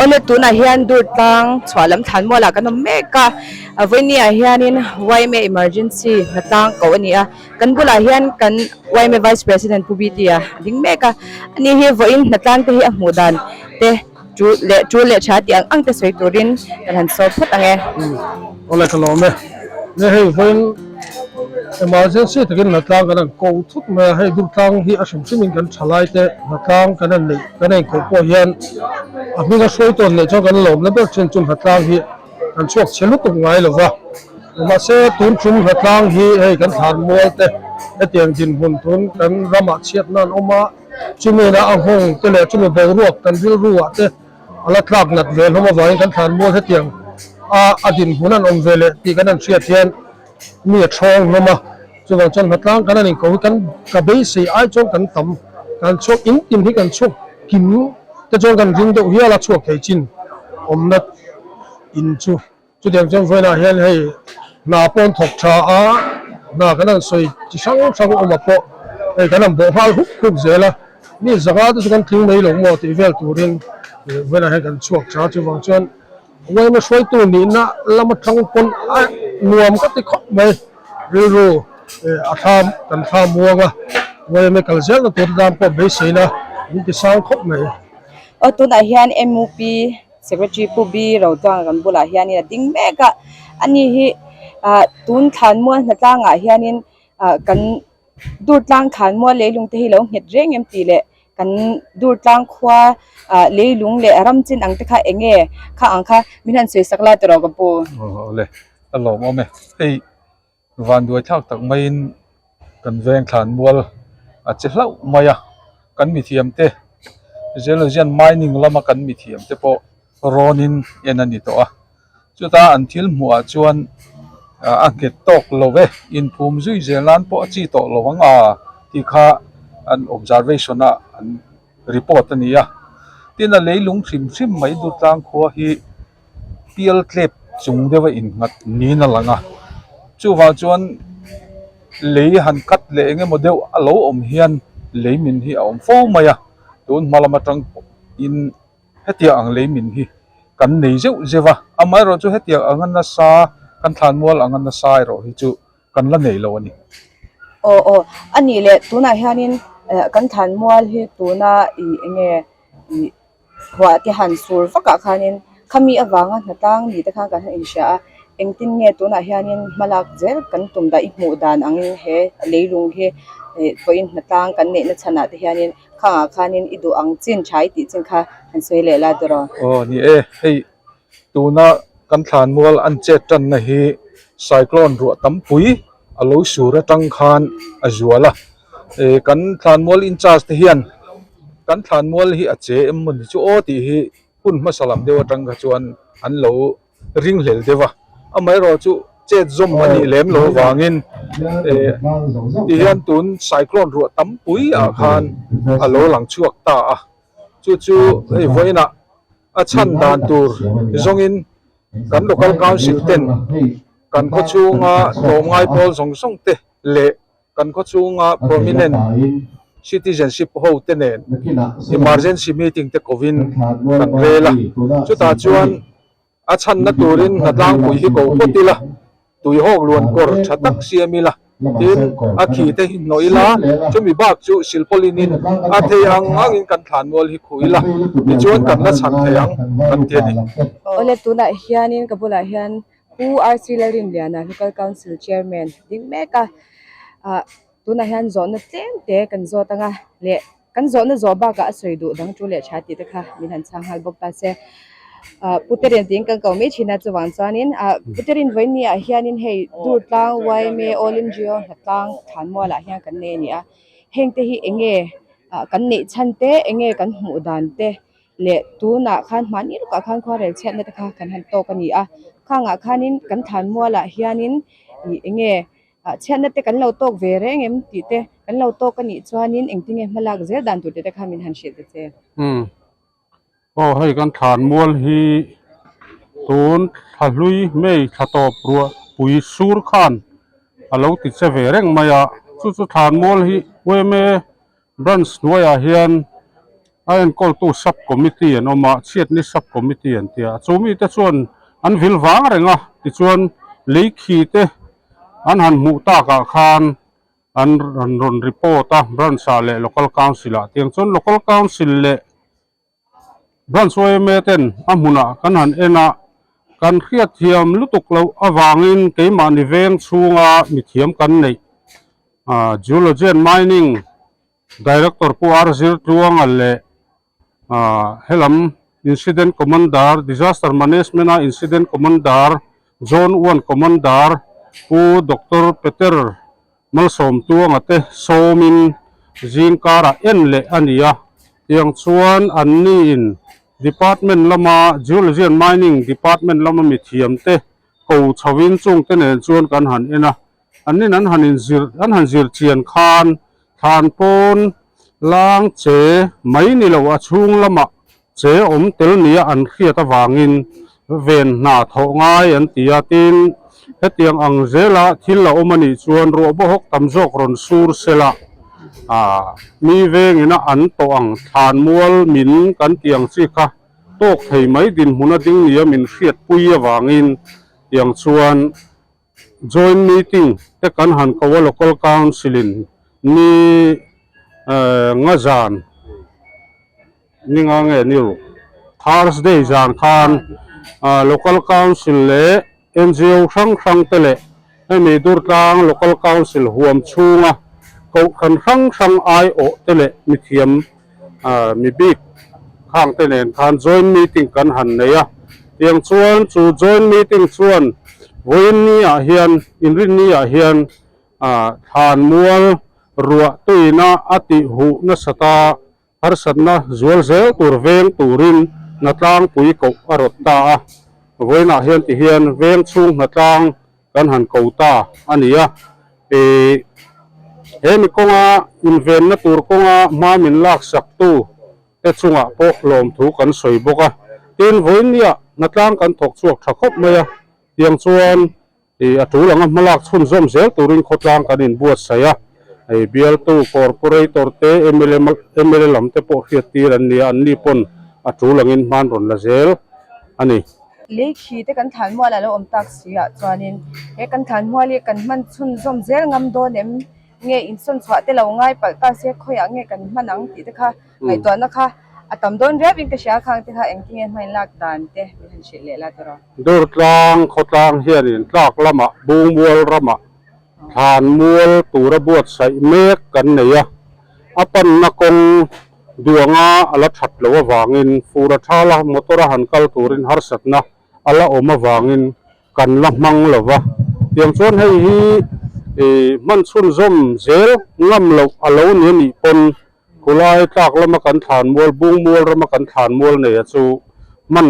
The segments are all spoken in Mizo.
Awle tunah hian Durtlang chhuah lam thlan mualah kan awm mek a, vawinia hianin yma emergency hnatlang koh a ni a, kan bulah hian kan yma vice president Pu Bta a ding mek a, ani hi vawiin hnatlang te hi a hmuh dan te tul leh tul leh tha tih ang ang te sawi turin kan han sawm phawt ang e. Awle ka lawm e, nge hei vawiin emergency takin hnatlang kan han ko thut mai a, hei Durtlang hi a hrim hrimin kan thalai te hnatlang kan han neih kan en koh pawh hian a hminga hruai tawn leh chuan kan lawmna ber thin chu hnatlang hi kan chhuak chhe lutuk ngai lo va, mahse tun tum hnatlang hi hei kan thlan mual te hetiang dinhmun tun kan ramah chhiatna an awm a. Chumi na a nghawng te leh chumi boruak kan rilru ah te a la tlak nat ve hlawm avangin kan thlan mual hetiang a a dinhmun an awm ve leh tih kan han hriat hian mi a thawng hlawm a, chuvang chuan hnatlang kan han inko hi kan ka beisei ai chuan kan tam kan chhuak in tin hi kan chhuak kim te chuan kan ring deuh hial a chhuak thei chin awmna in chu. Chutiang chuan vawiinah hian hei hna pawh an thawk tha a, hna kan han sawi chi hrang hrang awmah pawh hei kan han bawh nghal huk huk zel a, mi zanga te chu kan tling mai lo maw tih vel turin vawiinah hian kan chhuak tha a, chuvang chuan uaima hruaitu nihna lam atang pawn a nuam ka ti khawp mai, rilru a thlam kan thlam muang a, uaima kal zelna tur te tan pawh beiseina min ti sang khawp mai. Aw tunah hian MUP Secretary Pu B Rotuanga kan bulah hianin a ding mek a, ani hi ah tun thlanmual hnatlangah hianin ah kan Durtlang thlanmual leilung te hi lo nghet reng em tih leh kan Durtlang khua ah leilung leh ram chin ang te kha eng nge kha ang kha min han sawi sak la tiraw ka pu. Aw le a lawmawm e hei Vanduai thlak tak maiin kan veng thlanmual a che hlauh mai a, kan mithiamte Geologian mining lama kan mithiamte pawh rawnin en a ni tawh a, chuta an thil hmuhah chuan a nghet tawk lo e, inphum zui zel nan pawh a chi tawh lo ang a tih kha an observation a an report a ni a, tin a leilung hrim hrim mai Durtlang khua hi. pial tlep chung deuha innghat niin a lang a chuvang chuan lei han cut leh eng emaw deuh a lo awm hian lei min hi a awm fo mai a tun hma lam atang pawhin hetiang ang lei min hi kan nei zeuh zeuh a amaherawhchu chu hetiang anga nasa kan thlanmual anga nasa erawh hi chu kan la nei lo a ni. Aw aw a nih leh tunah hianin eh kan thlanmual hi tuna ih eng nge ih. Huah te han sur vakah khanin khami avanga hnatlang ni te khan kan han inhria a, engtin nge tunah hianin hmalak zel kan tum dah i hmuh dan angin he leilung hi eh pawhin hnatlang kan neihna chhanah te hianin khangah khanin i duh ang chin tha i tih chin kha han sawi leh la tiraw. Aw ni e, hei tuna kan thlanmual an chet tanna hi cyclone ruah tampui a lo sur atang khan a zual a. Eh kan thlanmual in charge te hian kan thlanmual hi a che em maw ni chu aw tih hi hun hmasa lam deuh atang kha chuan an lo ring hlel deuh a amaherawh chu chet zawm a nih lem loh avangin eh ti hian tun cyclone ruah tam pui ah khan a lo lang chhuak ta a chu chu hei vawiinah a chhan dan tur zawngin kan local council ten kan khaw chhunga tlawmngai pawl zawng zawng te leh Kan khaw chhunga prominent citizenship ho te nen emergency meeting te kovin kan rel a, chutah chuan a chhanna turin hnatlangpui hi ko phawt ila, tuihawk luan kawr tha tak siam ila, tin a khi te hi hnawh ila, chumi bak chu silpawlin in a thei ang angin kan thlanmual hi khuh ila, tichuan kan la chhan thei ang kan ti a ni. Awle tunah hianin ka bulah hian Pu RC Lalrinliana Local Council Chairman ding mek a, ah tunah hian zawhna tlem te kan zawt ang a leh kan zawhna zawh bakah a sawi duh dang tu leh tha tih te kha min han chhang nghal bawk ta se. Ah Pu Terin tiin kan ko mai thin a chuvang chuanin ah Pu Terin vawiin ni ah hianin hei Durtlang yma All Ngo Hnatlang Thlanmualah hian kan nei a ni a, heng te hi eng nge ah kan neih chhan te eng nge kan hmuh dan te leh tunah khan hmahni lawkah khan khuarel chhiatna te kha kan han tawk a ni a khangah khanin kan thlanmualah hianin ih eng nge ah chhiatna te kan lo tawk ve reng em tih te kan lo tawk a nih chuanin engtin nge hmalak zel dan tur tih te kha min han hrilh ta che. Umm aw hei kan thlanmual hi tun thla hlui May thla tawp ruah pui sur khan a lo ti che ve reng mai a chu chu thlanmual hi yma branch hnuaiah hian. A enkawltu sub committee an awm a, chhiatni sub committee an ti a, chu mite chuan an vil vang reng a, tichuan lei khi te an han hmuh takah khan an rawn report a branch ah leh local council ah tiang chuan local council leh Branch yma ten a hmunah kan han en a, kan hriatthiam lutuk loh avangin keimahni veng chhunga mithiam kan neih Geology and Mining Director Pu R Zirtluanga leh helam Incident Commander Disaster Management a Incident Commander Zone One Commander Pu Doctor Peter Malsawmtuanga te sawmin zingkarah en leh a ni a, tiang chuan anniin Department lama Geology and Mining Department lama mithiam te ko chhoin chungte nen chuan kan han en a, annin an han inzir an han zir chian khan thlan pawn lang che mai ni lo a chhung lamah che awm tel nia an hriat avangin ven hna thawh ngai an ti a, tin, hetiang ang zela thil a awm a nih chuan ruah bawhawk tam zawk rawn sur sela ah mi vengina an tawh ang thlanmual min kan tih ang chi kha tawk thei mai dinhmun a ding nia min hriatpui avangin tiang chuan Joint meeting te kan han ko a local council in ni nga zan ni nga nge ni ruk Thursday zan khan local council leh NGO hrang hrang te leh hemi Durtlang local council huam chhunga kohhran hrang hrang aiawh te leh mithiam mi bik khang te nen khan joint meeting kan han nei a, tiang chuan chu joint meeting chuan vawiin ni ah hian inrinni ah hian thlan mual ruah tuina a tih huh nasat a, harsatna zual zel tur veng turin hnatlangpui koh a rawt ta a, vawiin ah hian ti hian veng chhung hnatlang kan han ko ta a ni a, ih he mi kawnga invenna tur kawnga hma min laksak tu te chungah pawh lawmthu kan sawi bawk a, tin vawinia hnatlang kan thawk chhuak tha khawp mai a, tiang chuan ih a tul anga hmalak chhunzawm zel turin khawtlang kan inbuatsaih a, hei bialtu corporator te mla mla lam te pawh hriattir an ni a, anni pawn a tul angin hman rawn la zel a ni. Lei khi te kan thlan mual a lo awm tak si ah chuanin he kan thlan mual hi kan hman chhunzawm zel ngam dawn em nge insawn chhuah te lo ngai palh ta se khawiah nge kan hman ang tih te kha ngaihtuahna kha a tam dawn riau in ka hria khang te kha engtin nge hmain lak dan te min han hrilh leh la tawh rawh. Durtlang khawtlang hianin tlak lamah Bungmual ramah thlan mual tura buatsaih mek kan nei a, a panna kawng Duanga a la that loh avangin fur a thal a, motor a han kal turin harsatna a la awm avangin kan la hmang lo va. Tiang chuan hei hi hman chhunzawm zel ngam loh a lo ni a nih pawn khulai tlak lama kan thlan mual, bung mual rama kan thlan mual nei a chu hman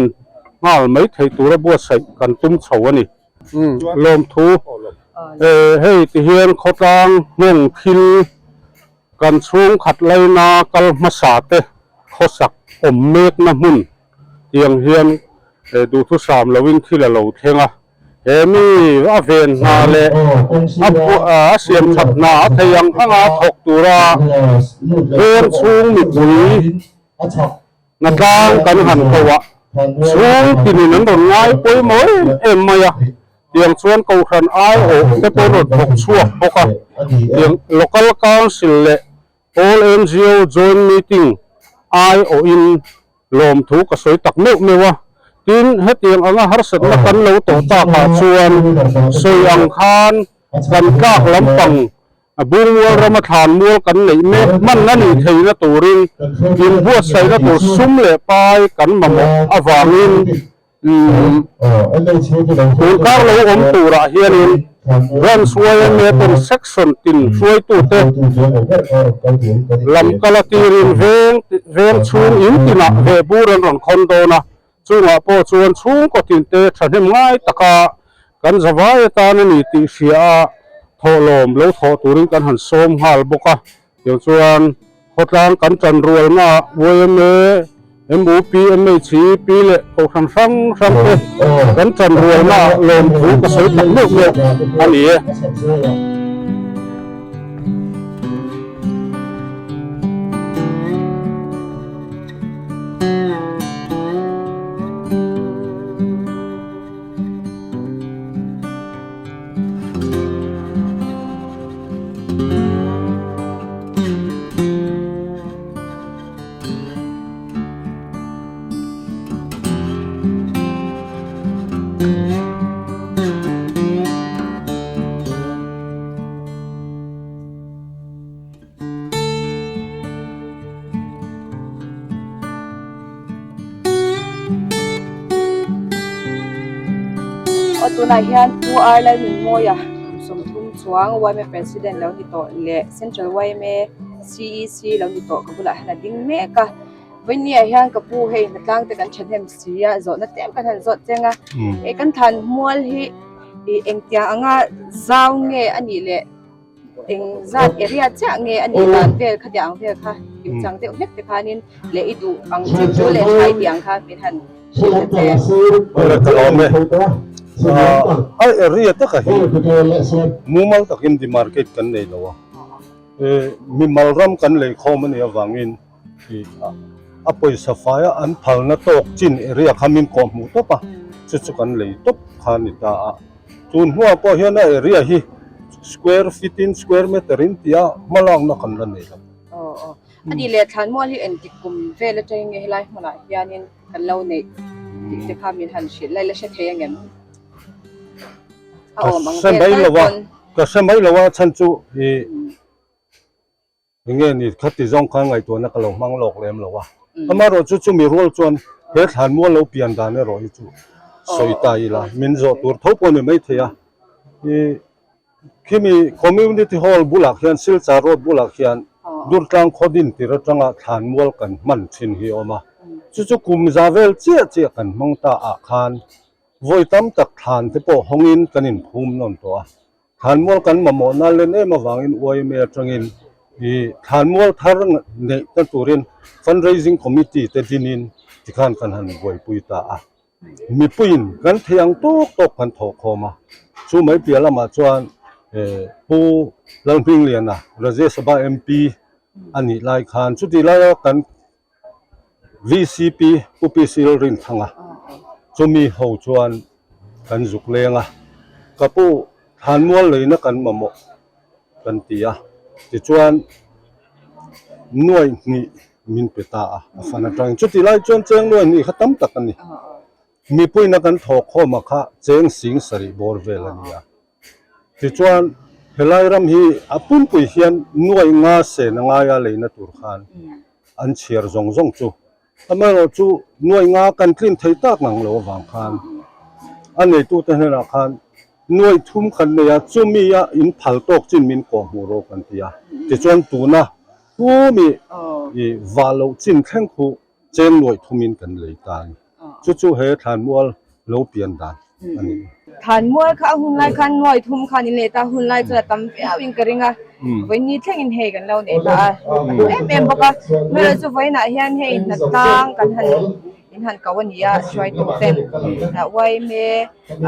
nghal mai theih tura buatsaih kan tum chho a ni. Lawmthu, hei tihian khawtlang nghawng thil Kan chhungkhat laina kal hmasa te khawsak awm mekna hmun tiang hian duhthusam loin thil a lo thleng a, he mi a ven hna leh a siam that hna a thei ang anga thawk tura veng chhung mipui Hnatlang kan han ko a, chhung tinin an rawn ngai pawimawh em em mai a, tiang chuan Kohhran aiawh te pawh an rawn thawk chhuak bawk a, tiang Local Council leh All NGO Joint Meeting aiawhin lawmthu ka sawi tak meuh meuh a, tin hetiang anga harsatna kan lo tawh takah chuan sawi ang khan kan tlak lampang A bungmual rama thlanmual kan neih mek hman a nih theihna turin inbuatsaihna tur sum leh pai kan mamawh avangin tunkar lo awm turah hianin Branch yma pawn Section tin hruaitute lam kal a tirin veng veng chhung in tinah vehbur an rawn khawn dawn a, chungah pawh chuan chhungkaw tinte thahnem ngai taka Kan zavai atan a ni tih hria a, thawhlawm lo thawh turin kan han sawm nghal bawk a. Tiang chuan khawtlang kan tan rualna ah yma, mup, mhep leh kohhran hrang hrang te kan tan rualna ah lawmthu ka sawi tak meuh meuh a ni e. Aw tunah hian Pu R Lalnunmawia kum 30 chuang yma President lo ni tawh leh Central yma CEC lo ni tawh ka bulah hian a ding mek a. Vawinia hian ka pu hei hnatlang te kan thahnem si a zawhna tlem kan han zawt cheng a. Hei kan than mual hi ih engtiang anga zau nge a nih leh eng zat area chiah nge a nih dan vel kha tiang vel kha kimchang deuh hlek te khanin leh i duh ang chin chu leh tha i tih ang kha min han hrilh ta che. Awle ka lawm e. A area taka hi mumal takin demarcate kan nei lo a. Mimal ram kan lei khawm a nih avangin a pawisa faia an phalna tawk chin area kha min kawh hmuh tawp a, chu chu kan lei tawp kha a ni ta a. Tun hnuah pawh hian a area hi square feet in square meter in tia hmalakna kan la nei lo. Aw aw. A nih leh thlanmual hi engtik kum vel atangin nge helai hmunah hianin kan lo neih tih te kha min han hrilh lai la hre thei angem? A awm ang vel tal pawn. Ka hre mai lo a chhan chu ih Enge ni khati zawng khan ngaihtuahna ka lo hmang lawk lem lo a. Amaherawh chu chumi rual chuan he thlanmual lo pian dan erawh hi chu sawi ta ila min zawh tur tho pawh a ni maithei a. Ih khimi community hall bulah khian Silchar road bulah khian Durtlang khawdin tir atanga thlanmual kan hman thin hi a awm a. Chu chu kum za vel chiah chiah kan hmang ta ah khan vawi tam tak thlan te pawh hawngin kan inphum nawn tawh a. Thlanmual kan mamawhna len em avangin YMA atangin ih thlanmual thar neih ta turin fundraising committee te dinin tikhan kan han buaipui ta a. Mipuiin kan thei ang tawk tawk kan thawh khawm a, chu mai piah lamah chuan eh Pu Lalhmingliana Rajya Sabha MP a nih lai khan chutih laia kan VCP Pu PC Lalrinthanga chumi ho chuan kan zuk leng a, ka pu thlanmual leina kan mamawh kan ti a, tichuan nuai hnih min pe ta a, a fan atangin chutih lai chuan cheng nuai hnih kha tam tak a ni, mipuiina kan thawkkhawm a kha cheng sing sarih bawr vel a ni a. Tichuan, helai ram hi a pumpui hian nuai nga sen a ngaia leina tur khan an chhiar zawng zawng chu. Amaherawh chu nuai nga kan tlin thei tak ngang lo avang khan a neitute hnenah khan nuai thum khat nei a, chumi a in phal tawk chin min kawh hmuh rawh kan ti a. Tichuan, tuna pumi i vah loh chin thleng khu cheng nuai thumin kan lei ta a ni. Chu chu he thlanmual lo pian dan a ni. Thlanmual kha a hun lai khan nuai thum khan in leh ta, hun lai chuan a tam viau in ka ring a, vawiin thlengin hei kan lo nei ta a, a duh em em bawk a. Hmel chu vawiinah hian hei hnatlang kan han in han ko a ni a, hruaitu ten yma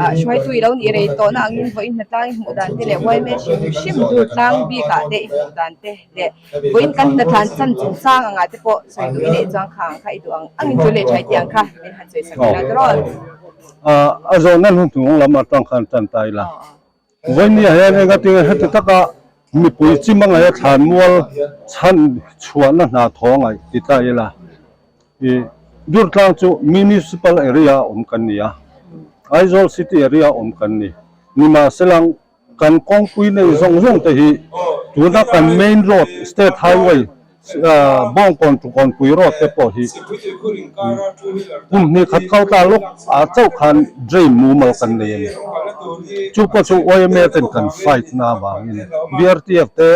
ah hruaitu i lo nih rei tawhna angin vawiin hnatlang i hmuh dan te leh yma hrim hrim dur tlang bikah te i hmuh dan te leh Vawiin kan hnathlan chan chungchang angah te pawh sawi duh i neih chuan kha ang kha i duh ang angin chu leh tha i tih ang kha min han sawi sak ila tiraw? A zawhna hnuhnung lam atang khan tan ta ila. Vawinia hian enga tinge heti taka mipui chim anga he thlanmual chhan chhuahna hna thaw angaih ti ta ila. I Durtlang chu Municipal area a awm kan ni a, Aizawl City area a awm kan ni. Nimahselang kan kawngpui nei zawng zawng te hi tuna kan main road state highway Bawngkawn to Kawnpui road te pawh hi kum hnih khat kal ta lawk ah chauh khan drain mumal kan nei a ni. Chu pawh chu yma ten kan fight na avangin BRTF te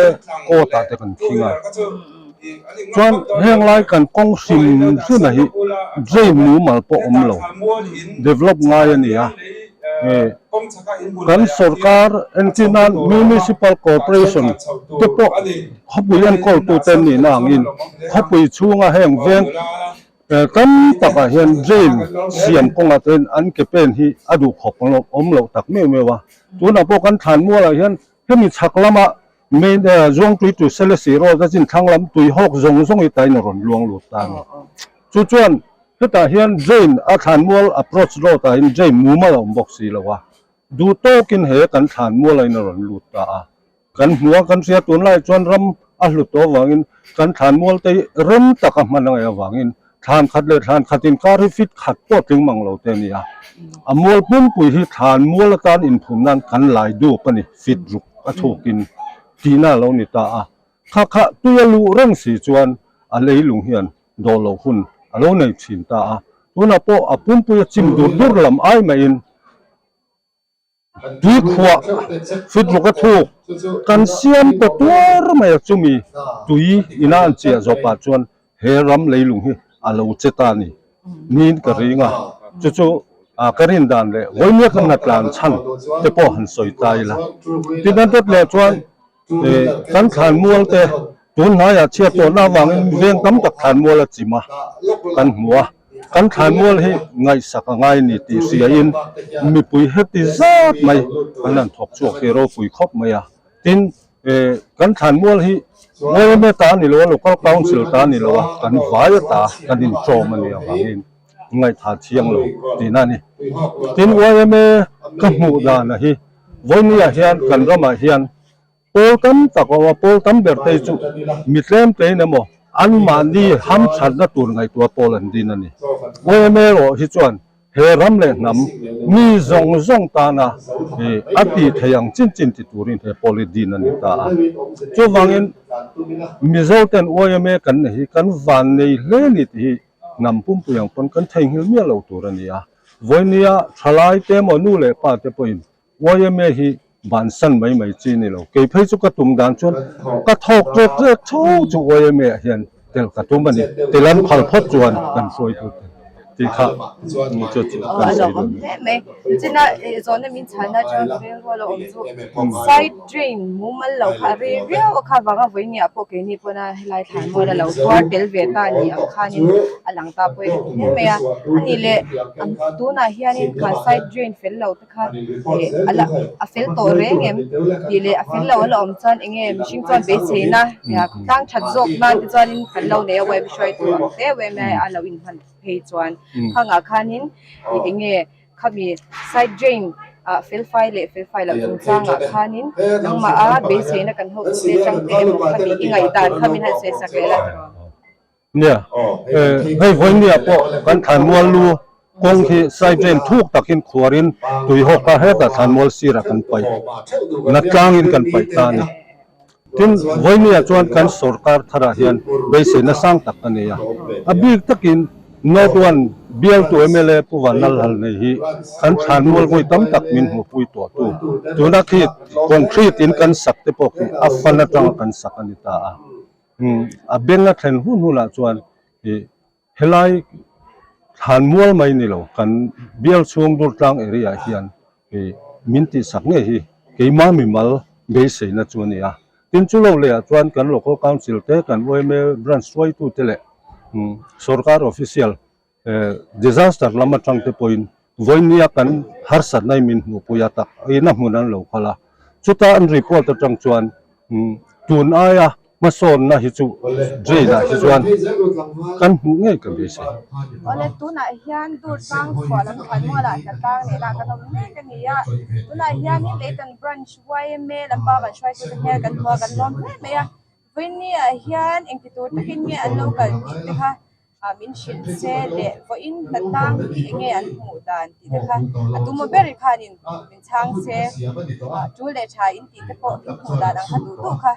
court ah te kan khing a. Chuan heng lai kan kawng hrim hrim a hi drain mumal pawh awm lo develop ngai a ni a. Kan sorkar entir nan Municipal Corporation te pawh khawpui enkawltu te nihna angin khawpui chhunga heng veng tam takah hian drain siam kawngah te hian an ke pen hi a duh khawp awm loh tak meuh meuh a. Tunah pawh kan thlanmualah hian hemi chhak lama main Zuangtui to Selesih road a chin thlang lam tui hawk zawng zawng hi tain a rawn luang lut ta a ni. Chu chuan Hetah hian drain a thlanmual approach road ah hian drain mumal a awm bawk si lo a, duh tawkin he kan thlanmual ah hian a rawn lut ta a. Kan hmu a, kan hria tunlai chuan ram a hlut tawh avangin kan thlanmual te hi rem taka hman a ngaih avangin thlan khat leh thlan khat inkar hi fit khat pawh tling mang lo te a ni a. A mual pumpui hi thlanmual atan inphum nan kan lai dup a ni, fit ruk a thukin tihna a lo ni ta a. Kha kha tui a luh reng si chuan a leilung hian dawh loh hun a lo nei thin ta a, tunah pawh a pumpui a chim dur dur lam ai maiin. Tui khuah fit ruk a thuk kan siam ta tuar mai a chumi tui ina an chiah zawh pah chuan he ram leilung hi a lo che ta a ni niin ka ring a, chu chu ka rin dan leh vawinia ka hna tlan chhan te pawh han sawi ta ila. Tin an dawt leh chuan Kan thlanmual te tun hnaiah chhiat tawhna avangin veng tam tak thlanmual a chim a, kan hmu a. Kan thlanmual hi ngaihsak a ngai ni tih hriain mipui heti zat mai an han thawk chhuak hi ropui khawp mai a. Tin, kan thlanmual hi YMA ta a ni lo a, Local Council ta a ni lo a, kan vai a ta kan inṭawm a nih avangin ngaihthah thiang lo tihna a ni. Tin, YMA ka hmuh dana hi Vawinia hian kan ramah hian pawl tam tak a awm a, pawl tam ber te hi chu mi tlem tein emaw anmahni hamthatna tur ngaihtuah pawl an din a ni. YMA erawh hi chuan he ram leh hnam mi zawng zawng tana a tih theih ang chin chin ti turin he pawl hi din a ni ta a. Chuvangin Mizo ten YMA kan nei hi kan vannei hle ni tih hi hnam pumpui ang pawn kan theihnghilh miah lo tur a ni a. Vawinia thalai te emaw nu leh pa te pawhin YMA hi bansan mai mai chi ni lo. Kei phei chu ka tum dan chuan ka thawk tlek tlek tho chu YMA ah hian tel ka tum a ni. Tel an phal phawt chuan kan hruai tur te tih kha chu chu kan sawi dawn a ni. China zawhna min chhan atang rilru a lo awm chu side drain mumal lo kha a rei viau a kha vanga vawinia pawh keini pawna helai thlanmual a lo tuar tel ve ta ni ang khanin a lang ta pawh hi ka ti hle mai a ani leh tunah hianin kha side drain fel lo te kha ih a la a fel tawh reng em tih leh a fel lo a la awm chuan eng nge mihring chuan beiseina khawtlang that zawk nan te chuanin kan lo nei a yma hruaitu ang te yma a lo inhman phei chuan khangah khanin ih eng nge Khami side drain ah felfai leh felfai loh chungchangah khanin nangmah a beiseina kan hotute atang te emaw khami i ngaihdan kha min han sawi sak leh la tiraw? Nia, hei vawinia pawh kan thlanmual lu kawng hi side drain thuk takin khuarin tuihawk kha hetah thlanmual sirah kan paih na tlangin kan paih ta a ni. Tin, vawinia chuan kan sorkar tharah hian beiseina sang tak a nei a. A bik takin North One bialtu mla Pu Vanlalhal nei hi kan thlanmual vawi tam tak min hmuhpui tuahtu. Tuna khi concrete in kan sak te pawh khi a fan atanga kan sak a ni ta a. A beng a thlen hun hunah chuan ih Helai thlanmual mai ni lo, kan bial chhung Durtlang area ah hian min tihsak ngei hi keimah mimal beiseina chu a ni a. Tin chu lo leh ah chuan kan Local Council te, kan yma branch hruaitu te leh sorkar official disaster lam atang te pawhin vawinia kan harsatna hi min hmuhpui a tak ina hmun an lo kal a. Chuta an report atang chuan tun aia Hmasawnna hi chu drain ah hi chuan kan hmuh ngei ka beisei. Awle tunah hian Durtlang chhuah lam thlanmualah hnatlang nena kan awm mek a ni a, tunah hianin Leitan Branch yma lampa kan hruaitute hmel kan hmu a kan lawm hle mai a, vawiin ah hian engti tur takin nge an lo kal tih te kha ah min hrilh se leh vawiin hnatlang hi eng nge an hmuh dan tih te kha a tuma ber khanin min chhang se ah tul leh tha in tih te pawh in hmuh dan ang kha duh duh kha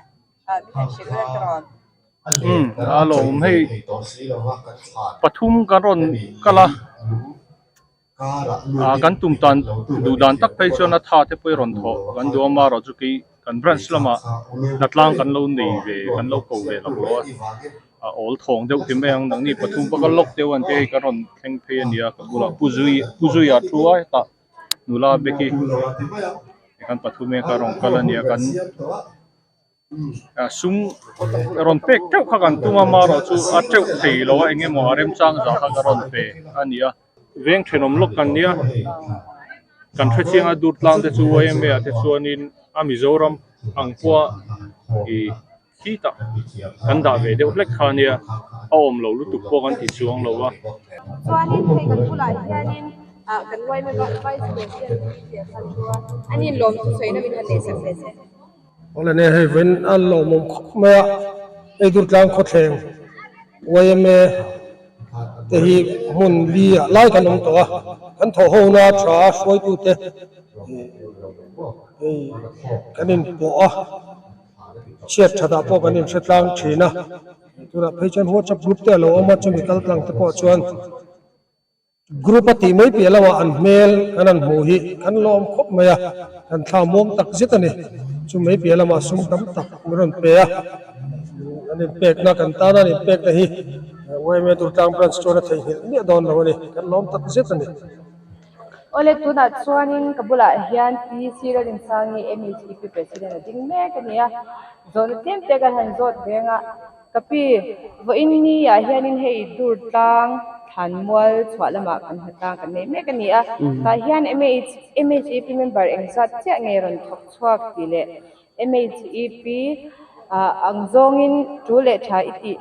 ah min han hrilh ula tirawn. Umm a lawm hei pathum kan rawn kal a ah kan tum tan duh dan tak phei chuan a tha te pawh i rawn thawh kan duh a marawh chu kei kan branch lamah hnatlang kan lo nei ve kan lo ko ve lo a. A awl thawng deuh ti mai ang nangni pathum va kal lawk deuh an tia hei ka rawn thleng phei a nia ka bulah pu zui pu zuia thu a hetah nula beki kan pathum e ka rawn kal a nia kan sum rawn pek teuh kha kan tum a marawh chu a teuh thei lo a eng emaw a remchang zah kha ka rawn pe a ni a veng thenawm lawk kan nia kan hrechiang a dur tlang te chu yma ah te chuanin a Mizoram ang pawha ih. Khitah kan dah ve deuh hlek kha ania, a awm lo lutuk pawh kan ti chuang lo a. Chuanin hei kan bulah hianin ah kan yma vice president tih a khan thu a, ani lawm chu sawiin a min han neihsak ve che. Awle nia hei vawiin a lawmawm khawp mai a, hei Durtlang khawthleng yma te hi hmun li ah lai kan awm tawh a, kan thawh ho na tha a hruaitute hei kan inpawh a. Chhiat thatah pawh kan inhre tlang thin a, tunah phei chuan WhatsApp group te a lo awm a, chumi kal tlang te pawh chuan. Group a tih mai piah lamah an hmel kan han hmuh hi kan lawm khawp mai a, kan thla muang tak zet a ni. Chu mai piah lamah sum tam tak min rawn pe a, an inpekna kan tana an inpekna hi YMA Durtlang Branch chuan a theihnghilh miah dawn lo a ni, kan lawm tak zet a ni. Awle tunah chuanin ka bulah hian PC Lalrinsangi MECP President a ding mek a ni a, zawhna tlem te kan han zawt reng a. Ka pi, vawiin ni ah hianin hei Durtlang thlanmual chhuah lamah kan hmu tlang kan nei mek a ni a, tah hian MHEP member engzat chiah nge rawn thawk chhuak tih leh MHEP ang zawngin tul leh tha i tih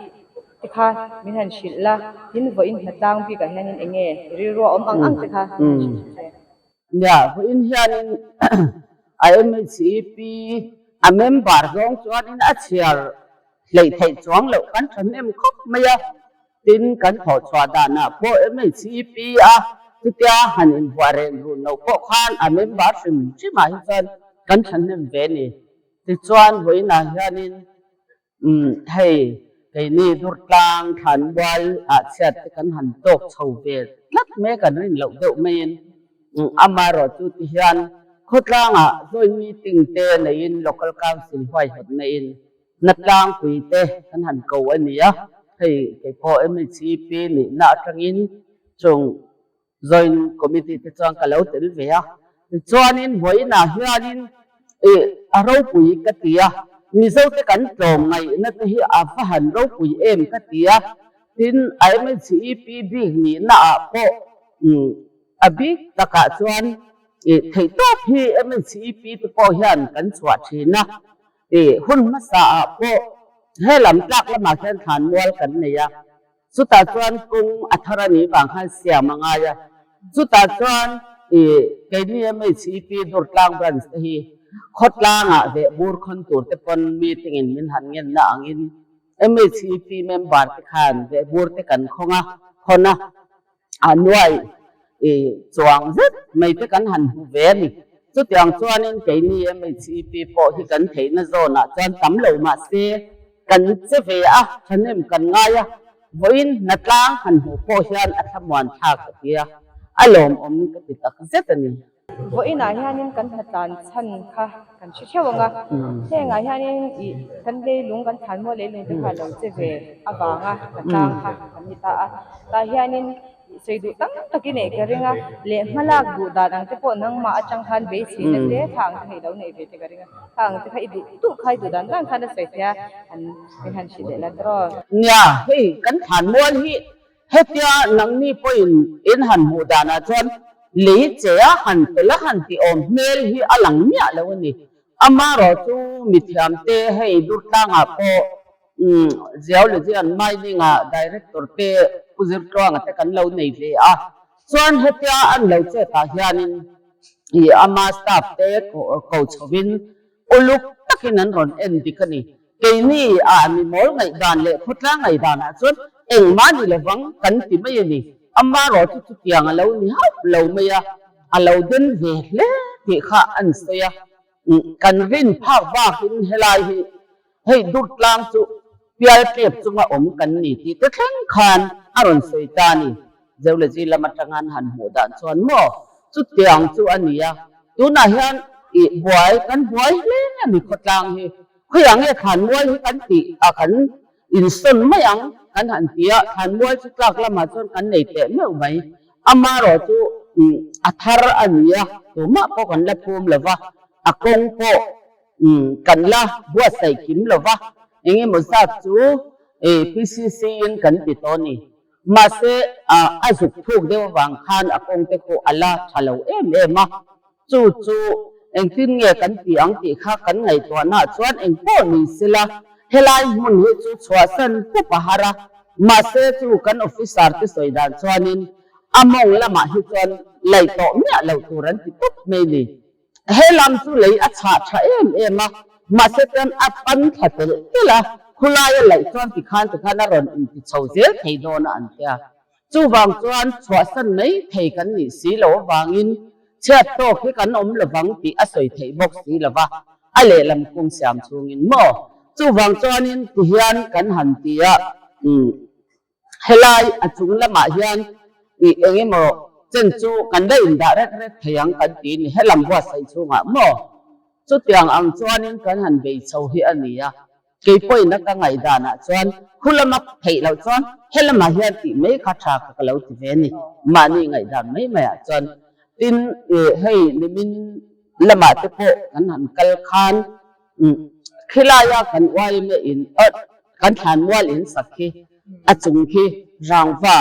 te kha min han hrilh la, tin vawiin hnatlang bikah hianin eng nge rilru a awm ang ang te kha min han hrilh che. Nia, vawiin hianin a MHEP a member zawng chuanin a chhiar hleih theih chuang loh kan thahnem khawp mai a, tin kan thawh chhuah danah pawh MHEP a chutia han invuah reng run loh pawh khan a member hrim hrimah hi chuan kan thahnem ve a ni. Tichuan vawiinah hianin Umm hei keini Durtlang Thlanmual ah chhiat te kan han tawk chho ve tlat mai kan rin loh deuh maiin amaherawh chu ti hian khawtlangah joint meeting te neiin local council huaihawt neiin Natlangpui te kan han ko a ni a, hei keipawh MHEP nihna atangin chung Joint Committee te chuan ka lo tel ve a, tichuanin vawiinah hianin ih a ropui ka ti a, Mizote kan tlawm ngaihna te hi a va han ropui em ka ti a, tin a MHEP bik nihna ah pawh a bik takah chuan ih theihtawp hi MHEP te pawh hian kan chhuah thin a, ih hun hmasa ah pawh helam tlak lamah hian thlanmual kan nei a. Chutah chuan kawng a thar a nih vang khan siam a ngai a, chutah chuan ih keini MHEP Durtlang Branch te hi khawtlangah leh bur khawn tur te pawn meeting in min han ngenna angin MHEP member te khan vehbur te kan khawng a, khawn a, a nuai ih chuang zet mai te kan han hmu ve a ni. Chutiang chuanin keini MHEP pawh hi kan theihna zawnah chuan tam lo mahse Kan che ve a, thahnem kan ngai a, vawiin hnatlang han hmuh pawh hian a thlamuan thlak ka ti a, a lawmawm ka ti tak zet a ni. Vawiinah hianin kan hnatlan chhan kha kan hre theuh ang a, hengah hianin ih kan leilung kan thlanmual leilung te kha lo che ve avanga hnatlang kha kan ni ta a, tah hianin Sawi duh tam tak i neih ka ring a, leh hmalak duh dan ang te pawh nangmah atang khan beiseina te tha ang te kha i lo neih ve te ka ring a, tha ang te kha i duh duh kha i duh dan dan khan a sawi thei a, an min han hrilh leh la tawh. Nia, hei kan thlanmual hi hetia nangni pawhin in han hmuh danah chuan lei che a han tel a han ti awm hmel hi a lang miah lo a ni. Amaherawh chu mithiamte hei Durtlangah pawh Geology and Mining ah Director te Pu Zirtluanga te kan lo nei ve a, chuan hetia an lo chet ah hianin ih ama staff te ko chhovin uluk takin an rawn en dik a ni. Keini ah mi mawl ngaihdan leh khawtlang ngaihdan ah chuan engmah ni lovang kan ti mai a ni. Amaherawh chu chutiang a lo ni hauh lo mai a, a lo den ve hle tih kha an sawi a. Kan rin phak bakin helai hi hei Durtlang chu pial tlep chunga awm kan ni tih te thleng khan a rawn sawi ta a ni. Geology lam atanga an han hmuh dan chuan maw chutiang chu a ni a, tunah hian ih buai kan buai hle a ni khawtlang hi. Khawiah nge thlanmual hi kan tih a kan insawn mai ang kan han ti a, thlanmual chu tlak lamah chuan kan nei teh meuh mai. Amaherawh chu a thar a ni a, tumah pawh kan la phum lo va, a kawng pawh kan la buatsaih kim lo va, eng emaw zat chu PCC in kan ti tawh a ni. Mahse a zuk thuk deuh avang khan a kawng te khu a la tha lo em em a, Chu chu engtin nge kan ti ang tih kha kan ngaihtuahnaah chuan engpawh ni sela, helai hmun hi chu chhuahsan pup a har a, mahse chu kan officer te sawi dan chuanin a mawng lamah hi chuan laih tawh miah loh tur an ti tawp mai ni. He lam chu lei a chhah tha em em a, mahse chuan a pan thla telh telh a, khulaia laih chuan tikhan tikhan a rawn inti chho zel thei dawn a an tia. Chuvang chuan chhuahsan mai thei kan nih si loh avangin chhiat tawk hi kan awm lovang tih a sawi theih bawk si lova, a lehlam kung siam chhungin maw? Chuvang chuanin tihian kan han ti a, umm helai a chung lamah hian Ih eng emaw chen chu kan la indah rek rek thei ang kan ti ni helam buatsaih chhungah maw? Chutiang ang chuanin kan han bei chho hi a ni a, kei pawhin a ka ngaihdanah chuan khu lama theih loh chuan helamah hian tih mai kha tha kha ka lo ti ve a ni, mahni ngaihdan mai maiah chuan. Tin, ih hei nimin lamah te pawh kan han kal khan Khilaia kan yma in kan thlanmual in sak khi a chung khi rangva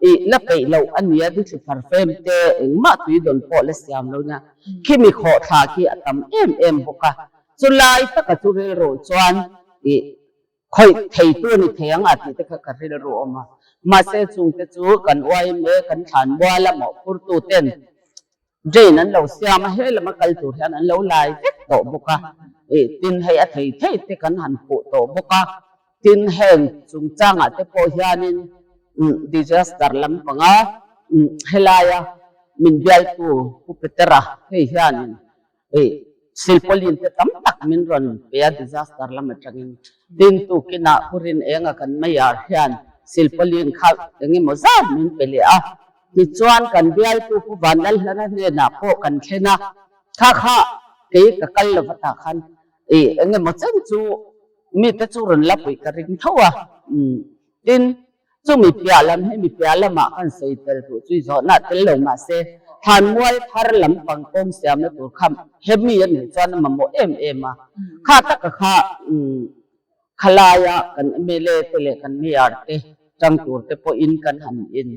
ih la peih loh a nia dithli far fem te engmah tui dawn pawh la siam lo nia khimi khawh thla khi a tam em em bawk a chulai taka chu rilru chuan ih Khawih theitu a ni thei ang a tih te kha ka rilru awm a. Mahse chungte chu kan yma kan thlan mual a mawhphurtu ten drain an lo siam a, he lama kal tur hian an lo lai vek tawh bawk a. Ih tin hei a thei thei te kan han phuh tawh bawk a. Tin heng chungchangah te pawh hianin disaster lampanga helaia min bialtu Pu Petera hei hianin Hei silpawlin te tam tak min rawn pe a disaster lam atangin tin tukinah pu rin enga kan mayar hian silpawlin kha engemaw zat min pe leh a tichuan kan bialtu pu Vanlalhlana hnenah pawh kan thlen a kha kha kei ka kal lova tah khan ih engemaw chen chu mite chu rawn la puih ka ring tho a tin Chumi piah lam hi mi piah lamah kan sawi tel duh chu i zawhna tel lo mahse Thlanmual thar lampang kawng siamna tur kha hemi a nih chuan a mamawh em em a. Kha taka kha khalaia kan mla te leh kan mayor te tang tur te pawhin kan han in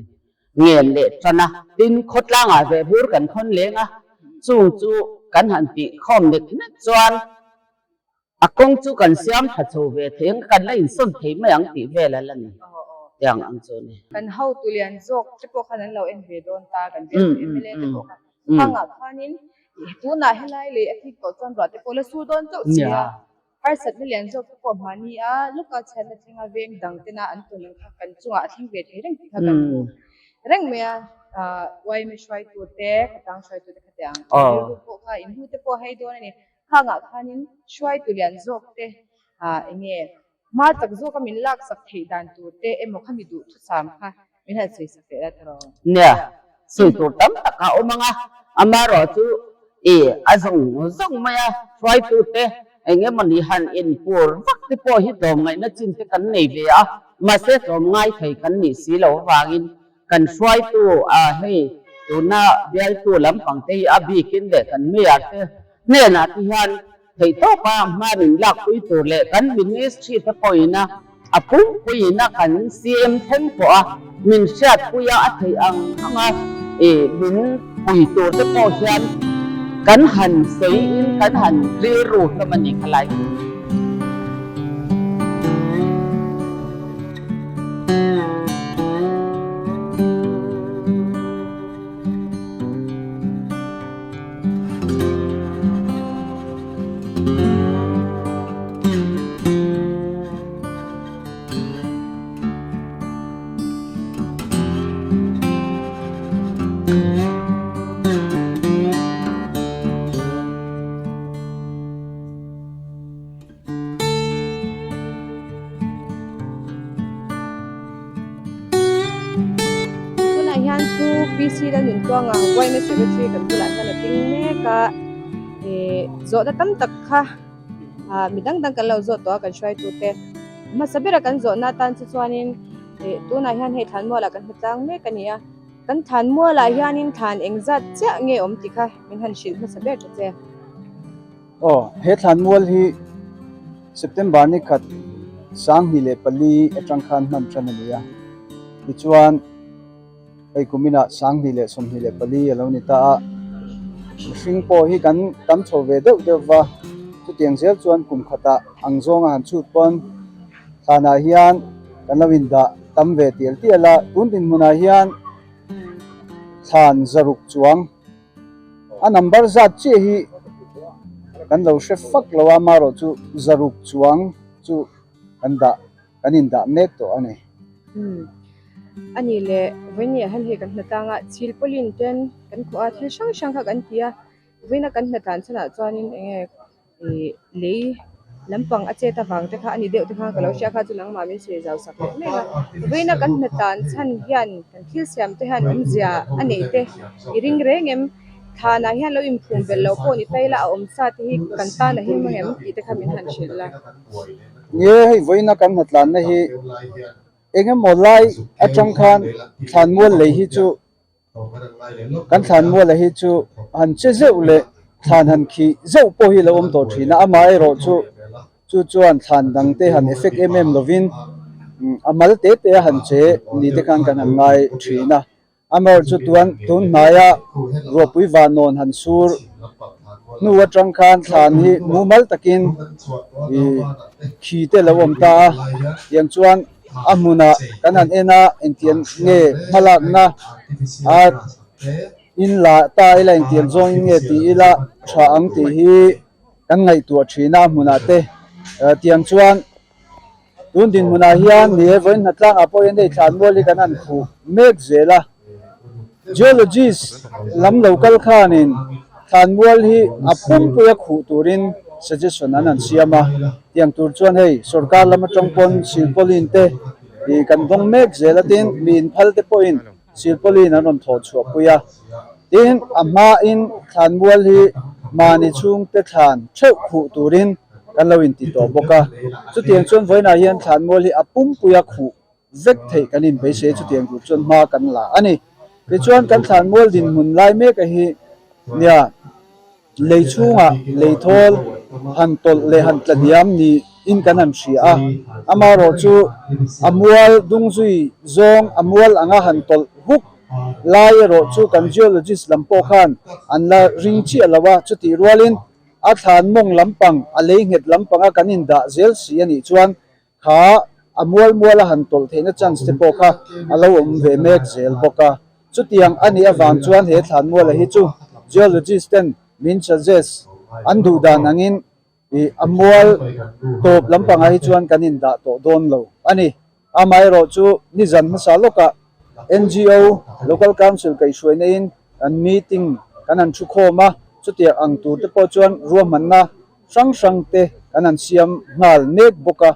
ngen leh tan a. Tin, khawtlangah ve bur kan khawn leng a, chung chu kan han tih khawm nek nek chuan A kawng chu kan siam tha chho ve thei ang, kan la insawn thei mai ang tih vel a la ni tiang ang chu a ni. Kan hotu lian zawk te pawh khan an lo en ve dawn ta, kan biak MLA te pawh khan hangah khanin tunah helai lei a thik tawh chuan ruah te pawh la sur dawn chauh si a, harsatna lian zawk te pawh mahni a lawka chhiatna thlenga veng dang tena an tawn ang kha kan chungah a thleng ve thei reng tih kha kan hmu reng mai a, yma hruaitu te, khawtlang hruaitu te khatiang rilru pawh kha inhnu te pawh a hei dawn a ni. Khangah khanin hruaitu lian zawk te ah eng nge hma chak zawka min laksak theih dan tur te emaw kha mi duh thusam kha min han sawisak leh la tawh. Nia, sawi tur tam tak a awm ang a, amaherawh chu i a zawng zawng mai a, hruaitu te eng emawni han inpur vak te pawh hi tlawmngaihna chin te kan nei ve a, mahse tlawmngai thei kan nih si loh avangin Kan hruaitu a hei tuna bialtu lampang te hi a bikin leh kan mayor te hnenah te hian theihtawpa hma min lakpui tur leh kan ministry te pawhin a a pumpuiin a kan CM thleng pawh a min hriatpui a a theih ang ang a ih min pui tur te pawh hian kan han sawiin kan han rilru hlawm a ni khalai. Tunah hian chu PC Lalnuntuanga yma secretary kan bulah hian a ding mek a ihh zawhna tam tak kha ah mi dang dang kan lo zawh tawh a kan hruaitu te hmasa bera kan zawhna atan chu chuanin ih tunah hian hei thlanmualah kan hmu tlang mek a ni a. Kan thlan mualah hianin thlan engzat chiah nge awm tih kha min han hrilh hmasa ber ta che. Aw, he thlan mual hi September ni khat 2004 atang khan hman tan a ni a. Tichuan, hei kuminah 2024 a lo ni ta a. Mihring pawh hi kan tam chho ve deuh deuh va, chutiang zel chuan kum khatah ang zawnga han chhut pawn thlanah hian kan lo indah tam ve tial tial a, tun dinhmunah hian thlan zaruk chuang a number zat chiah hi kan lo hre fak lo a, amaherawh chu zaruk chuang chu kan dah kan indah mek tawh a ni. Umm a nih leh vawiin hian hei kan hnatlang a chil pawlin ten kan khuh a thil hrang hrang kha kan ti a vawiin a kan hnatlan chhanah chuanin eng nge ih lei. Lampang a chet avang te kha a ni deuh te kha ka lo hria kha chu nangmah min sawi zau sak leh mek a. Vawiina kan hna tan chhan hian kan thil siam te hian awmzia a neih te i ring reng em? Thlanah hian lo inphum belh loh pawh ni ta ila a awm sa te hi kan tan a him ang em tih te kha min han hrilh la. Ni e, hei vawiina kan hna tlanna hi eng emaw lai atang khan thlanmual lei hi chu Kan thlanmuala hi chu han che zeuh leh thlan han khih zeuh pawh hi lo awm tawh thin a, amaherawh chu chu chuan thlan dang te han effect em em lovin a mal te te a han che ni te khan kan han ngai thin a, amaherawh chu tuan tun hnaia ruahpui vanawn han sur hnu atang khan thlan hi mumal takin ih khi te lo awm ta a, tiang chuan. A hmunah kan han en a, engtiang nge hmalakna a in la ta ila engtiang zawngin nge tih ila tha ang tih hi kan ngaihtuah thin a, a hmunah te tiang chuan tun dinhmunah hian ni e vawiin hnatlangah pawh hian hei thlanmual hi kan han khuh mek zel a. Geologist lam lo kal khanin thlanmual hi a pumpuia khuh turin suggestion an han siam a, tiang tur chuan hei sorkar lam atang pawn silpauline te ih kan dawng mek zel a tin mi inphal te pawhin silpauline an rawn thawh chhuah pui a, tin a hmain thlanmual hi mahni chhungte thlan theuh khuh turin kan lo inti tawh bawk a, chutiang chuan vawiinah hian thlanmual hi a pumpuia khuh vek theih kan inbeisei chutiang tur chuan hma kan la a ni. Tichuan kan thlanmual dinhmun lai mek a hi nia lei chhungah lei thawl han tawlh leh han tla diam niin kan han hria a, amaherawh chu a mual dung zui zawng a mual anga han tawlh huk lai erawh chu kan geologist lam pawh khan an la ring chiah lo a, chutih rualin a thlan mawng lampang a lei nghet lampanga kan indah zel si a nih chuan Kha a mual mual a han tawlh theihna chance te pawh kha a lo awm ve mek zel bawk a. Chutiang a nih avang chuan he thlanmuala hi chu geologist ten min suggest an duh dan angin ih a mual tawp lampangah hi chuan kan indah tawh dawn lo a ni. Amaherawh chu nizan hmasa lawkah NGO, Local Council kaihhruaina in kan meeting kan han thukhawm a, chutiang ang tur te pawh chuan ruahmanna hrang hrang te kan han siam nghal mek bawk a,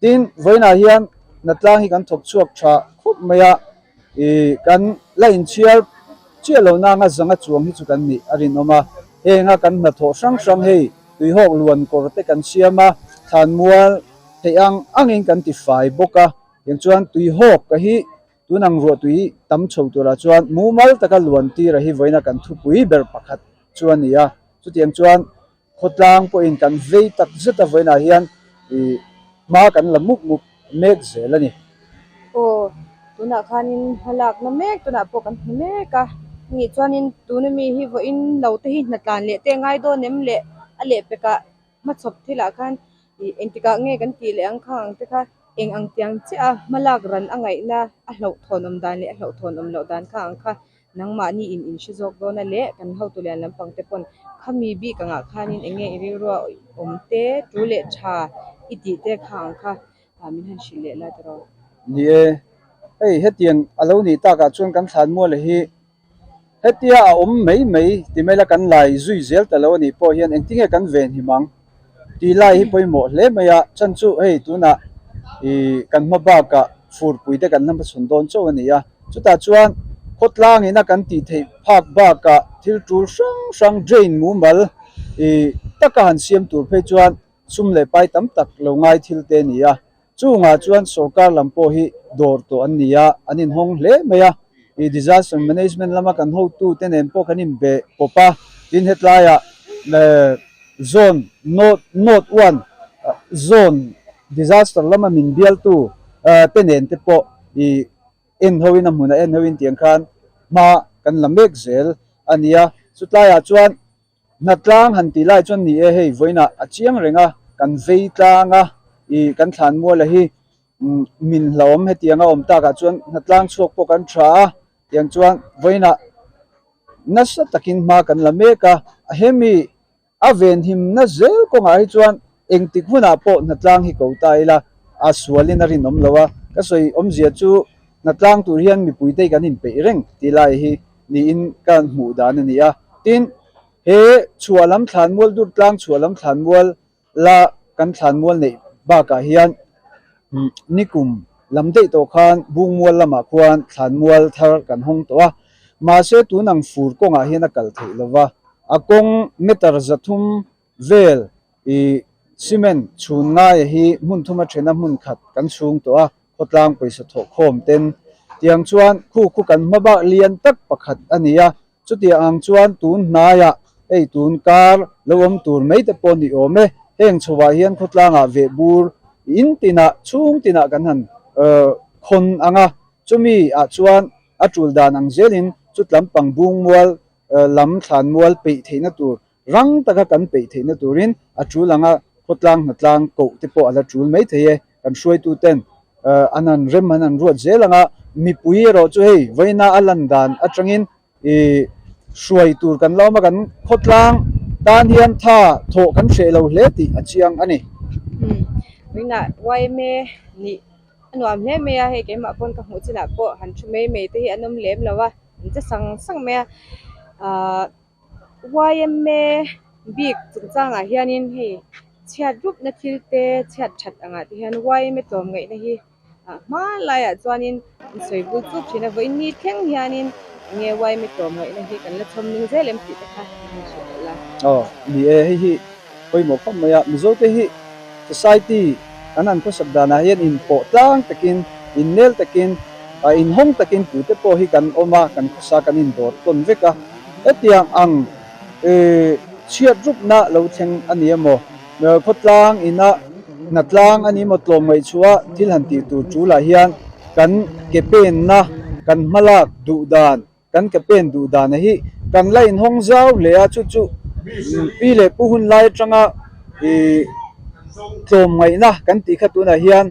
tin vawiinah hian hnatlang hi kan thawk chhuak tha khawp mai a, ih kan la inchhiar chiah lo nanga zanga chuang hi chu kan nih a rinawm a, henga kan hnathawh hrang hrang hei tuihawk luan kawr te kan siam a, thlanmual theih ang angin kan ti fai bawk a, tiang chuan tuihawk ka hi tun ang ruah tui tam chho turah chuan mumal taka luan tira hi vawiina kan thupui ber pakhat chu a ni a, chutiang chuan Khawtlang pawhin kan vei tak zet a vawiinah hian ih hma kan la mup mup mek zel a ni. Aw, tunah khanin hma lakna mek tunah pawh kan hmu mek a, nih chuanin tuna mi hi vawiin lo te hi hnatlan leh te ngai dawn em leh a lehpekah hmachhawp thilah khan ih engtikah nge kan tih leh ang khang ang te kha eng ang tiang chiah a hma lak ran a ngaihna a hlauhthawn awm dan leh a hlauhthawn awm loh dan kha ang kha Nangmahni in in hre zawk dawn a leh kan hotu lian lampang te pawn khami bik angah khanin eng nge i rilrua awm te tu leh tha i tih te kha ang kha min han hrilh leh la tiraw. Ni e, hei hetiang a lo nih takah chuan kan thlanmuala hi hetia a awm mai mai ti mai la kan lai zui zel ta lo a nih pawh hian engtinge kan venhim ang. Tih lai hi pawimawh hle mai a, chan chu hei tunah ih kan hma bakah furpui te kan la hmachhawn dawn chauh a ni a, chutah chuan khawtlang ina kan tih theih phak bakah thil tul hrang hrang drain mumal ih taka han siam tur phei chuan sum leh pai tam tak lo ngai thil te a ni a. Chungah chuan sorkar lam pawh hi dawr tawh an ni a, an inhawng hle mai a. Ih disaster management lama kan hotute nen pawh kan inbe pawp a, tin hetlaiah zone north north one zone disaster lama min bialtu te nen te pawh ih en hoin a hmunah en hoin tiang khan hma kan la mek zel a ni a. Chutlaiah chuan Hnatlang han tih lai chuan ni e hei vawiinah a chiang reng a, kan vei tlang a, ih kan thlanmuala hi min hlauhawm hetiang a awm takah chuan hnatlang chhuak pawh kan tha a, tiang chuan vawiinah nasa takin hma kan la mek a, hemi a venhimna zel kawngah hi chuan engtik hunah pawh hnatlang hi ko ta ila a sualin a rinawm lo a, ka sawi awmzia chu hnatlang tur hian mipuite kan inpeih reng tih lai hi niin ka hmuh dan a ni a. Tin, he chhuah lam thlanmual dur tlang chhuah lam thlanmual la kan. kan thlanmual neih bakah hian nikum lam daih tawh khan Bungmual lamah khuan thlanmual thar kan hawng tawh a, mahse tun ang fur kawngah hian a kal theih lo va, a kawng meter 300 vel ih cement chhun ngaia hi hmun thuma thena hmun khat kan chhung tawh a, khawtlang pawisa thawh khawm ten tiang chuan khu khu kan hma bak lian tak pakhat a ni a, Chutiang ang chuan tun hnaiah hei tun kar lo awm tur mai te pawh ni awm e. Heng chhovah hian khawtlangah veh bur in tinah chhung tinah kan han khawn ang a, chumi ah chuan a tul dan ang zelin chutlam pang bungmual lam thlanmual peih theihna tur rang taka kan peih theihna turin a tul ang a, khawtlang hnatlang koh te pawh a la tul mai thei e. Kan hruaituten an han rem an han ruat zel ang a, mipui erawh chu hei vawiina a lan dan atangin ih hruai tur kan la awm a, kan khawtlang tan hian tha thawh kan hreh lo hle tih a chiang a ni. Vawiina yma nih a nuam hle mai a, hei keimah pawn ka hmuh chinah pawh han thu mai mai te hi an awm lem lo a, an che sang sang mai a ahh. Yma bik chungchangah hianin hei chhiat rupna thil te chhiat that angah te hian yma tlawmngaihna hi ah hmanlaiah chuanin an sawi bul chuk thin a vawiin ni thleng hianin enge yma tlawmngaihna hi kan la chhawm ning zel em tih te kha han hrilh leh la. Aw ni e, hei hi pawimawh khawp mai a, Mizo te hi society kan han khawsak danah hian inpawh tlang takin, innel takin, inhawng takin tute pawh hi kan awm a, kan khawsa kan indawr tawn vek a. Hetiang ang chhiat rupna lo thleng a ni emaw, khawtlang ina hnatlang a ni emaw tlawm ngaihchhuah thil han tih tur tulah hian kan ke penna, kan hmalak duh dan, kan ke pen duh dana hi kan la inhawng zau hle a, chu chu pi leh pu hun lai atanga tlawm ngaihna kan tih kha tunah hian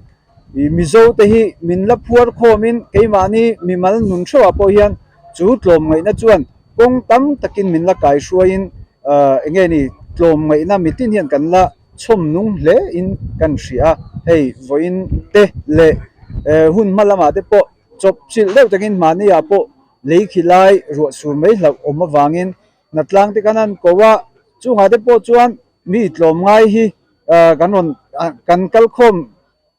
Mizo te hi min la phuar khawmin keimahni mimal nun theuhah pawh hian chu tlawm ngaihna chuan kawng tam takin min la kaihruaiin eng nge ni tlawm ngaihna mitin hian kan la chhawm nung hle in kan hria a, hei vawiin te leh hun hma lamah te pawh chawp chilh deuh takin mahni ah pawh lei khi lai ruah sur mai hlauh awm avangin hnatlang te kan han ko a, chungah te pawh chuan mi tlawm ngai hi kan rawn kan kal khawm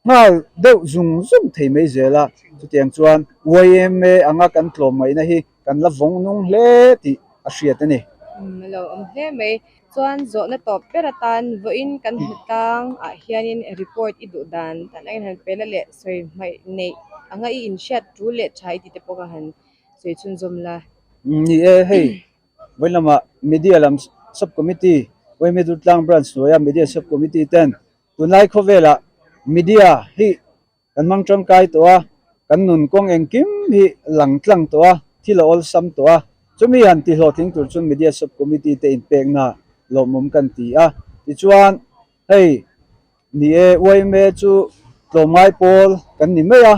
nghal deuh zung zung thei mai zel a, chutiang chuan yma anga kan tlawm ngaihna hi kan la vawng nung hle tih a hriat a ni. Umm a lo awm hle mai. Chuan zawhna tawp ber atan vawiin kan hmu tlang ah hianin report i duh dan dan angin han pe la leh sawi hmaih neih anga i inhriat tul leh tha i tih te pawh kha han sawi chhunzawm la. Ni e, hei vawiin lamah media lam sub committee yma Durtlang branch hnuaia media sub committee ten tunlai khawvelah media hi Kan hmang tangkai tawh a, kan nun kawng engkim hi lang tlang tawh a, thil a awlsam tawh a. Chumi han ti hlawhtling tur chuan Media Sub Committee te inpekna lawmawm kan ti a. Tichuan, hei ni e, yma chu tlawmngai pawl kan ni mai a,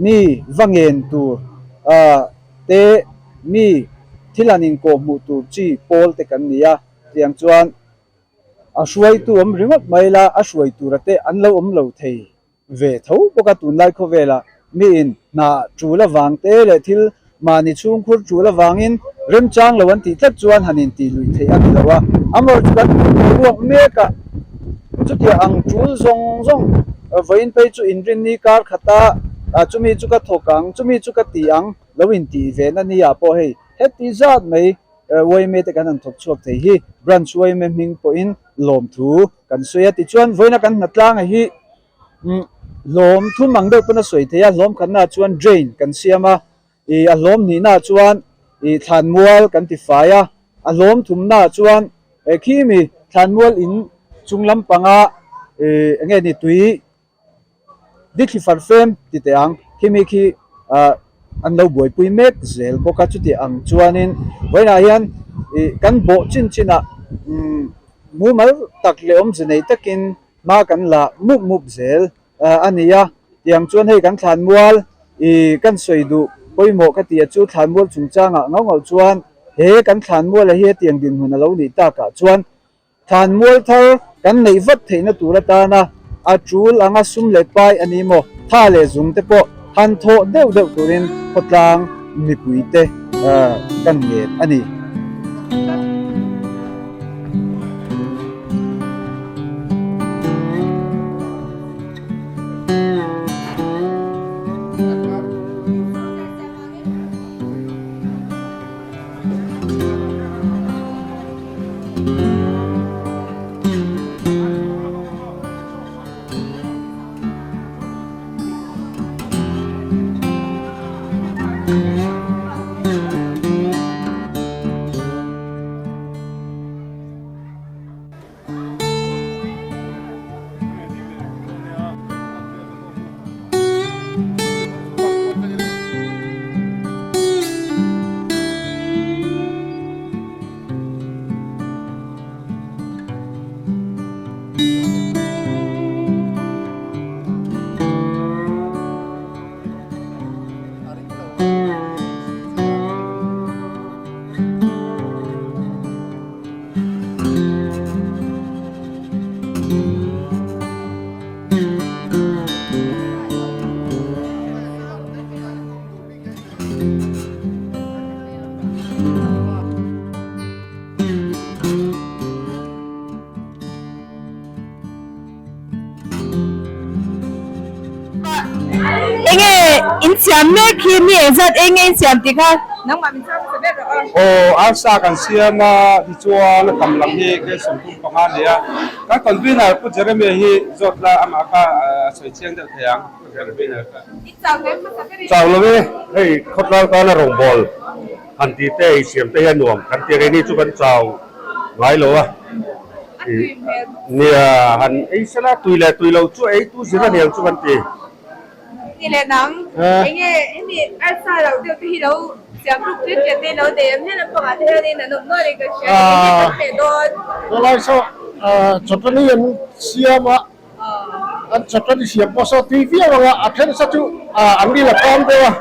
mi va ngen tur te, mi thil han inkawhhmuh tur chi pawl te kan ni a. Tiang chuan a hruaitu awm ringawt mai la, a hruai tura te an lo awm lo thei. ve tho bawk a, tunlai khawvelah miin hna tul avang te leh thil mahni chhungkhur tul avangin remchang lo an tih tlat chuan han intih luih theih a ni lo a, amaherawhchu chu kan boruak mek a, chutiang ang tul zawng zawng vawiin phei chu inrinni kar khata chumi chu ka thawk ang, chumi chu ka ti ang lo intih ve na nia pawh hei heti zat mai yma te kan han thawk chhuak thei hi branch yma hming pawhin lawmthu kan sawi a tichuan vawiina kan hnatlanga hi hlawm thum ang deuh pawn a sawi thei a hlawm khatnaah chuan drain kan siam a ih a hlawm hnihnaah chuan ih thlanmual kan ti fai a a hlawm thumnaah chuan eh khimi thlanmual in chung lampanga ih eng nge ni tui Dithli farfem ti teh ang, khimi khi ah an lo buaipui mek zel bawk a, chuti ang chuanin vawiinah hian ih kan bawh chin chinah umm mumal tak leh awmze nei takin hma kan la mup mup zel a ni a, tiang chuan hei kan thlanmual ih kan sawi duh pawimawh ka ti a chu thlanmual chungchangah ngau ngau chuan he kan thlanmuala hi hetiang dinhmun a lo nih takah chuan Thlanmual thar kan neih vat theihna tur atana a tul anga sum leh pai a ni maw? Tha leh zung te pawh han thawh deuh deuh turin khawtlang mipuite kan ngen a ni. Enge in siam mek hi mi engzat eng nge in siam tih kha nangmah min chhang hmasa ber rawh aw. Aw arsa kan siam a tichuan a tam lam hi K75 a ni a, kan convener Pu Jeremia hi zawt la amah kha a sawi chiang deuh thei ang Pu Convener kha. Chau lo e, hei khawtlang tana rawngbawl han tih te ei siam te hi a nuam kan tih rei ni chu kan chau ngai lo a, nia han ei sela tui leh tui lo chu ei tu zir a niang chu kan ti. Ni leh nang, enge hemi arsa lo deuh te hi lo siam ruk ṭet ṭet te lo nei em he lampangah te hianin an awm nual in ka hria enge kan hmeh dawn. Tunlai saw chawtani an siam a. An chawtani siam pawh saw tui viau ang a, a then sa chu an ril a pam deuh a,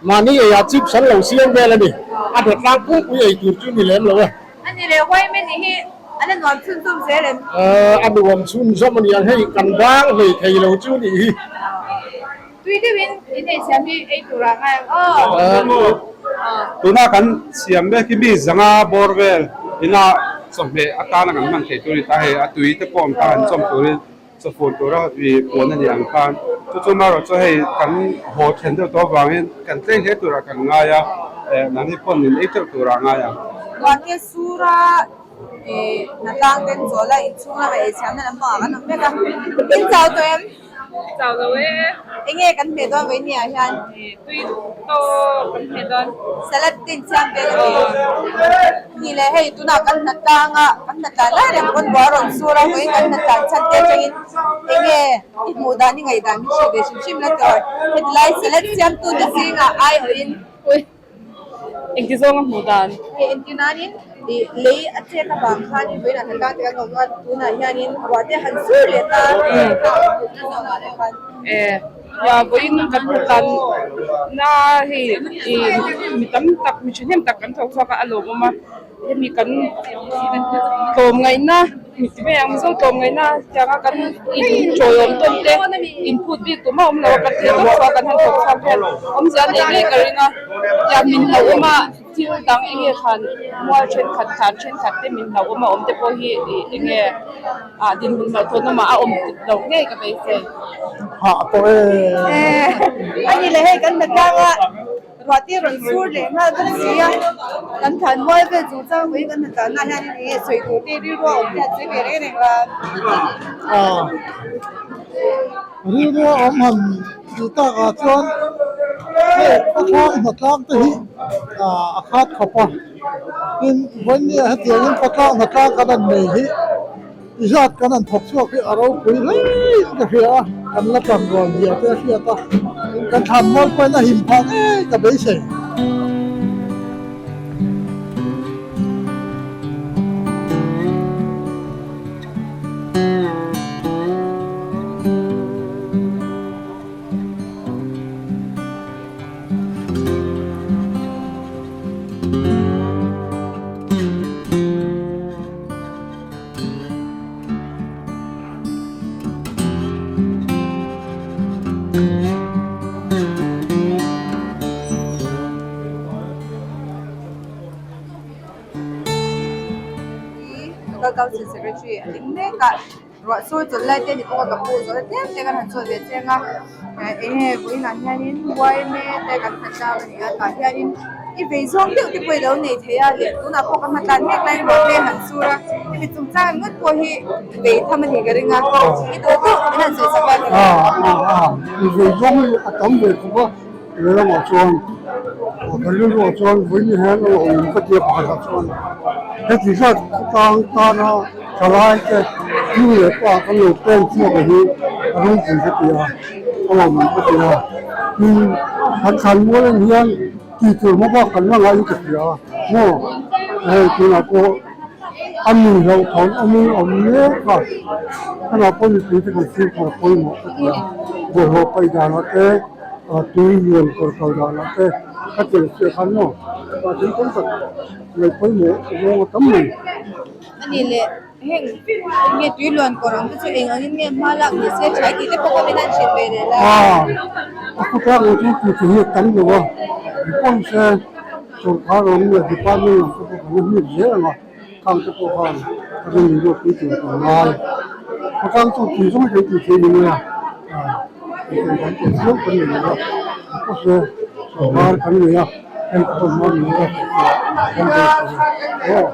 mahni eiah chips an lo siam vel a ni. A dawt tlang pungpui ei tur chu ni lem lo e. A ni leh huai mai ni hi a la nuam chhunzawm zel em? A nuam chhunzawm a ni ang, hei kan bang hlei thei lo chu nih hi. Tui deuhin in ei siam hi ei tur ah ngai ang aw. Tuna kan siam mek hi mi zanga bawr vel ina chawhmeh atana kan hman theih tur a ni ta hei a tui te pawh awm ta han chawm turin chawfun tura ih puan a ni ang khan chu chu marawh chu hei kan haw then deuh tawh avangin kan tlei hle turah kan ngai a eh mahni pawn min ei teuh turah a ngai ang. Tuahte sura ih hnatlang ten chawl a inchhung lama ei chhiamna lampangah kan awm vek a in chau tawh em? Chau lo e. Enge kan hmeh dawn vawi nia hian? Tui tawk kan hmeh dawn. Salad te in siam vel a ni. Ni leh hei tunah kan hna tlang a, kan hna tlan lai reng pawn buai a rawn sur a, vawiin kan hna tlan chhan te atangin enge i hmuh dan i ngaih dan min hrilh ve hrim hrim la tawh. Heti lai salad siamtu te zingah aiawhin. Engti zawnga hmuh dan? Hei entir nanin ih lei a chet avang khanin vawiinah hna tlang te kan awm a, tunah hianin ruah te han sur leh ta a zawngah leh khan. Eh ruah vawiin kan hmuh dan na hei ih mi tam tak mi thahnem tak kan thawk chhuak a a lawmawm a. Hemi kan tlawmngaihna mi mai ang Mizo tlawmngaihna tianga kan inchawiawm tawn te inphut bik tum a awm lo a kan thil tawp chhuah kan han thawk chhuak hian awmzia a nei ngei ka ring a tiang min hlauhawm a thil dang eng nge khan mual thenkhat thlan thenkhat te min hlauhawm a awm te pawh hi ih eng nge ah dinhmun hlauhthawn awmah a awm loh ngei ka beisei. Hah tawh e. A ni leh hei kan hna tlang a. Ruah te rawn sur leh nghal bawk si a, kan thlan mual vel chung chang vawiin kan hna tlanna hian eng nge sawi tur te rilru a awm te an sawi ve reng reng la. Aw, rilru a awm han tih takah chuan hei khawthlang hnatlang te hi a khat khawp a, tin vawinia hetiangin khawthlang hnatlang kan han nei hi. I zat kan han thawk chhuak hi a ropui hlein ka hria a, kan la tlan rual zia te a hriat a, kan thlan mual pawhin a him phah ngei ka beisei. Local Council Secretary a ding mek a ruah sur chawlh lai te a ni bawk a ka pu zawh na tlem te kan han chhuat ve chiang a eng nge vawiinah hianin yma te kan hman tlang a ni a tah hianin. I vei zawng deuh te pawh i lo nei thei a leh tunah pawh ka hmatlan mek laiin ruah te han sur a, hemi chungchang ringawt pawh hi vei tham a nih ka ring a, i duh duh min han sawi sak a. A a a, i vei zawng hi a tam ve khawp a, lehlamah chuan kan rilruah chuan vawiin hian a awm ka tia pakhatah chuan heti zat khawtlang tana thalai te nu leh pa kan lo pen chhuak a hi a ropui ka ti a, a lawmawm ka ti a, tin kan thlan mual en hian Tih tur hma bak kan la ngaiin ka hria a, maw hei tunah pawh a mi hlauhthawn awmin a awm mek a, tunah pawh mipui te kan fimkhur a pawimawh ka ti a, bawlhhlawh paih danah te tui lian kawr kal danah te ka tel chiah khan maw tah thil tam tak ngaih pawimawh zawng a tam mai. A nih leh Heng enge tui luan kawr ang te chu eng angin nge hma lak ni se thlai tih te pawh kawmin an hrilh ve leh la. Aw, a khawtlang ang chu tih chu hi a tam lo a, engpawh ni se sawrkar awm leh department lam te pawh kan la hmik zel ang a, khang te pawh khan a rawn inruat pui tur kan ngai. Khawtlang chu tui zawng hi kan tih theih ni mai a, engtin kan tih viau kan nei lo a, engpawh se sawrkar kan nei a, heng te pawh hma min ruat pui tur kan beisei a. Aw.